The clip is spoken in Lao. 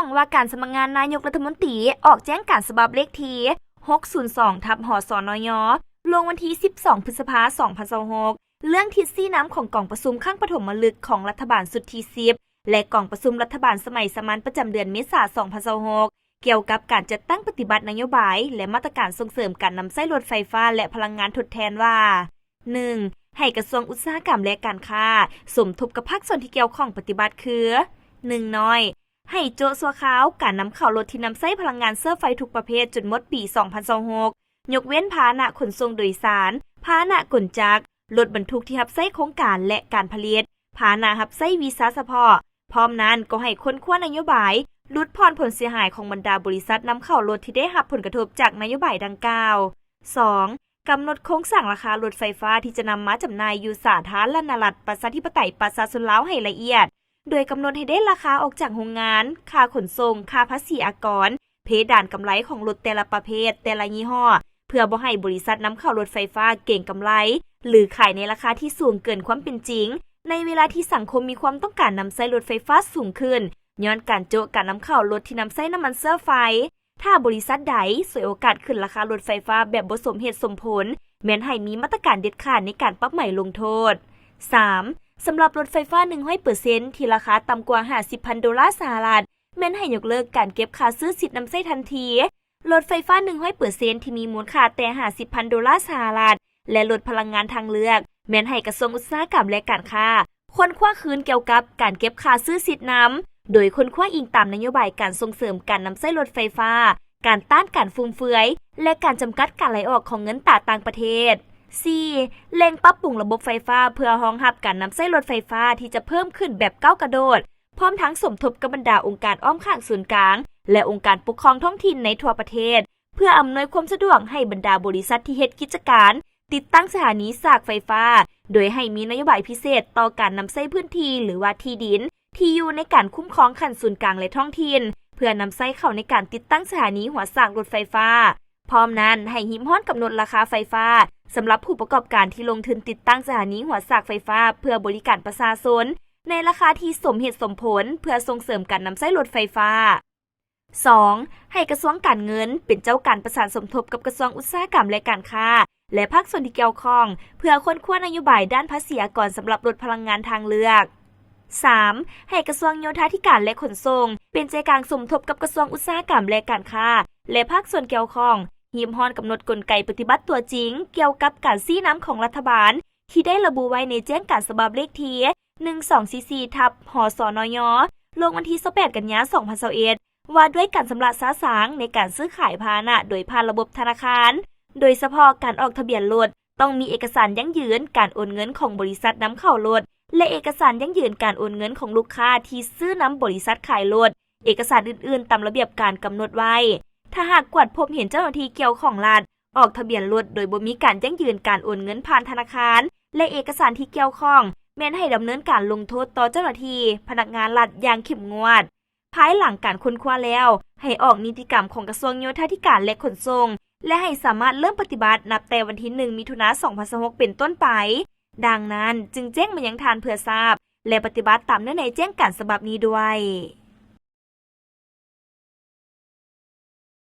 ງວ່າການສຳນັກງານນາຍົກລັດຖະມົນຕີອອກແຈ້ງການສະບັບເລກທີຫົກສູນສອງທັບ ຫສນຍ ລົງວັນທີສິບສອງ ພຶດສະພາ ສອງພັນຊາວຫົກ ເລື່ອງທິດຊີ້ນຳຂອງກອງປະຊຸມຄັ້ງປະຖົມມະລຶກຂອງລັດຖະບານຊຸດທີສິບ ແລະ ກອງປະຊຸມລັດຖະບານສະໄໝສາມັນປະຈຳເດືອນເມສາ ສອງພັນຊາວຫົກ ກ່ຽວກັບການຈັດຕັ້ງປະຕິບັດນະໂຍບາຍ ແລະ ມາດຕະການສົ່ງເສີມການນຳໃຊ້ລົດໄຟຟ້າ ແລະ ພະລັງງານທົດແທນວ່າ ໜຶ່ງ ໃຫ້ກະຊວງອຸດສາຫະກຳ ແລະ ການຄ້າ ສົມທົບກັບພາກສ່ວນທີ່ກ່ຽວຂ້ອງປະຕິບັດຄື ໜຶ່ງ ນ້ອຍ ໃຫ້ໂຈະຊົ່ວຄາວການນຳເຂົ້າລົດທີ່ນຳໃຊ້ພະລັງງານເຊື້ອໄຟທຸກປະເພດຈົນໝົດປີສອງພັນຊາວຫົກ ຍົກເວັ້ນພາຫະນະຂົນສົ່ງໂດຍສານ, ພາຫະນະກົນຈັກ, ລົດບັນທຸກທີ່ຮັບໃຊ້ໂຄງການ ແລະ ການຜະລິດ, ພາຫະນະຮັບໃຊ້ວີຊາສະເພາະ. ພ້ອມນັ້ນກໍໃຫ້ຄົ້ນຄວ້ານະໂຍບາຍຫຼຸດຜ່ອນຜົນເສຍຫາຍຂອງບັນດາບໍລິສັດນຳເຂົ້າລົດທີ່ໄດ້ຮັບຜົນກະທົບຈາກນະໂຍບາຍດັ່ງກ່າວ. ສອງ ກຳນົດໂຄງສ້າງລາຄາລົດໄຟຟ້າທີ່ຈະນຳມາຈຳໜ່າຍຢູ່ສາທາລະນະລັດ ປະຊາທິປະໄຕ ປະຊາຊົນລາວໃຫ້ລະອຽດ, ໂດຍກຳນົດໃຫ້ໄດ້ລາຄາອອກຈາກໂຮງງານ, ຄ່າຂົນສົ່ງ, ຄ່າພາສີອາກອນ, ເພດານກຳໄລຂອງລົດແຕ່ລະປະເພດ, ແຕ່ລະຍີ່ຫໍ້, ເພື່ອບໍ່ໃຫ້ບໍລິສັດນຳເຂົ້າລົດໄຟຟ້າເກັງກຳໄລ ຫຼື ຂາຍໃນລາຄາທີ່ສູງເກີນຄວາມເປັນຈິງ ໃນເວລາທີ່ສັງຄົມມີຄວາມຕ້ອງການນຳໃຊ້ລົດໄຟຟ້າສູງຂຶ້ນ ຍ້ອນການໂຈະການນຳເຂົ້າລົດທີ່ນຳໃຊ້ນ້ຳມັນເຊື້ອໄຟ. ຖ້າບໍລິສັດໃດສວຍໂອກາດຂຶ້ນລາຄາລົດໄຟຟ້າແບບບໍ່ສົມເຫດສົມຜົນ ແມ່ນໃຫ້ມີມາດຕະການເດັດຂາດໃນການປັບໃໝລົງໂທດ. ສາມ ສຳລັບລົດໄຟຟ້າໜຶ່ງຮ້ອຍເປີເຊັນ ທີ່ລາຄາຕ່ຳກວ່າຫ້າສິບພັນໂດລາສະຫະລັດ ແມ່ນໃຫ້ຍົກເລີກການເກັບຄ່າຊື້ສິດນຳໃຊ້ທັນທີ. ລົດໄຟຟ້າໜຶ່ງຮ້ອຍເປີເຊັນ ທີ່ມີມູນຄ່າແຕ່ຫ້າສິບພັນໂດລາສະຫະລັດ ແລະ ລົດພະລັງງານທາງເລືອກ ແມ່ນໃຫ້ກະຊວງອຸດສາຫະກຳ ແລະ ການຄ້າ ຄົ້ນຄວ້າຄືນກ່ຽວກັບການເກັບຄ່າຊື້ສິດນຳ, ໂດຍຄົ້ນຄວ້າອີງຕາມນະໂຍບາຍການສົ່ງເສີມການນຳໃຊ້ລົດໄຟຟ້າ, ການຕ້ານການຟຸມເຟືອຍ ແລະ ການຈຳກັດການໄຫຼອອກຂອງເງິນຕາຕ່າງປະເທດ. ສີ່ ເລັ່ງປັບປຸງລະບົບໄຟຟ້າເພື່ອຮອງຮັບການນຳໃຊ້ລົດໄຟຟ້າທີ່ຈະເພີ່ມຂຶ້ນແບບກ້າວກະໂດດ, ພ້ອມທັງສົມທົບກັບບັນດາອົງການອ້ອມຂ້າງສູນກາງ ແລະ ອົງການປົກຄອງທ້ອງຖິ່ນໃນທົ່ວປະເທດ ເພື່ອອຳນວຍຄວາມສະດວກໃຫ້ບັນດາບໍລິສັດທີ່ເຮັດກິດຈະການຕິດຕັ້ງສະຖານີສາກໄຟຟ້າ, ໂດຍໃຫ້ມີນະໂຍບາຍພິເສດຕໍ່ການນຳໃຊ້ພື້ນທີ່ ຫຼືວ່າທີ່ດິນ ທີ່ຢູ່ໃນການຄຸ້ມຄອງຂັ້ນສູນກາງ ແລະ ທ້ອງຖິ່ນ ເພື່ອນຳໃຊ້ເຂົ້າໃນການຕິດຕັ້ງສະຖານີຫົວສາກລົດໄຟຟ້າ. ພ້ອມນັ້ນ, ໃຫ້ຮີບຮ້ອນກຳນົດລາຄາໄຟຟ້າສຳລັບຜູ້ປະກອບການທີ່ລົງທຶນຕິດຕັ້ງສະຖານີຫົວສາກໄຟຟ້າເພື່ອບໍລິການປະຊາຊົນ ໃນລາຄາທີ່ສົມເຫດສົມຜົນ ເພື່ອສົ່ງເສີມການນຳໃຊ້ລົດໄຟຟ້າ. ສອງ ໃຫ້ກະຊວງການເງິນເປັນເຈົ້າການປະສານສົມທົບກັບກະຊວງອຸດສາຫະກຳ ແລະ ການຄ້າ ແລະ ພາກສ່ວນທີ່ກ່ຽວຂ້ອງ ເພື່ອຄົ້ນຄວ້ານະໂຍບາຍດ້ານພາສີອາກອນສຳລັບລົດພະລັງງານທາງເລືອກ. ສາມ ໃຫ້ກະຊວງໂຍທາທິການ ແລະ ຂົນສົ່ງ ເປັນໃຈກາງສົມທົບກັບກະຊວງອຸດສາຫະກຳ ແລະ ການຄ້າ ແລະ ພາກສ່ວນກ່ຽວຂ້ອງ ຮີບຮ້ອນກຳນົດກົນໄກປະຕິບັດຕົວຈິງ ກ່ຽວກັບການຊີ້ນຳຂອງລັດຖະບານ ທີ່ໄດ້ລະບຸໄວ້ໃນແຈ້ງການສະບັບເລກທີໜຶ່ງສອງສີ່ສີ່ ທັບ ຫສນຍ ລົງວັນທີຊາວແປດ ກັນຍາ ສອງພັນຊາວເອັດ ວ່າດ້ວຍການຊຳລະຊາຊາງໃນການຊື້ຂາຍພາຫະນະໂດຍຜ່ານລະບົບທະນາຄານ, ໂດຍສະເພາະການອອກທະບຽນລົດ ຕ້ອງມີເອກະສານຢັ້ງຢືນການໂອນເງິນຂອງບໍລິສັດນຳເຂົ້າລົດ ແລະ ເອກະສານຢັ້ງຢືນການໂອນເງິນຂອງລູກຄ້າທີ່ຊື້ນຳບໍລິສັດຂາຍລົດ, ເອກະສານອື່ນໆຕາມລະບຽບການກຳນົດໄວ້. ຖ້າຫາກກວດພົບເຫັນເຈົ້າໜ້າທີ່ກ່ຽວຂ້ອງລັດ ອອກທະບຽນລົດໂດຍບໍ່ມີການຢັ້ງຢືນການໂອນເງິນຜ່ານທະນາຄານ ແລະ ເອກະສານທີ່ກ່ຽວຂ້ອງ ແມ່ນໃຫ້ດຳເນີນການລົງໂທດຕໍ່ເຈົ້າໜ້າທີ່ພະນັກງານລັດຢ່າງເຂັ້ມງວດ. ພາຍຫຼັງການຄົ້ນຄວ້າແລ້ວ, ໃຫ້ອອກນິຕິກຳຂອງກະຊວງໂຍທາທິການ ແລະ ຂົນສົ່ງ ແລະ ໃຫ້ສາມາດເລີ່ມປະຕິບັດນັບແຕ່ວັນທີໜຶ່ງ ມິຖຸນາ ສອງພັນຊາວຫົກ ເປັນຕົ້ນໄປ. ດັ່ງນັ້ນ, ຈຶ່ງແຈ້ງມາຍັງທ່ານເພື່ອຊາບ ແລະ ປະຕິບັດຕາມເນື້ອໃນແຈ້ງການສະບັບນີ້ດ້ວຍ.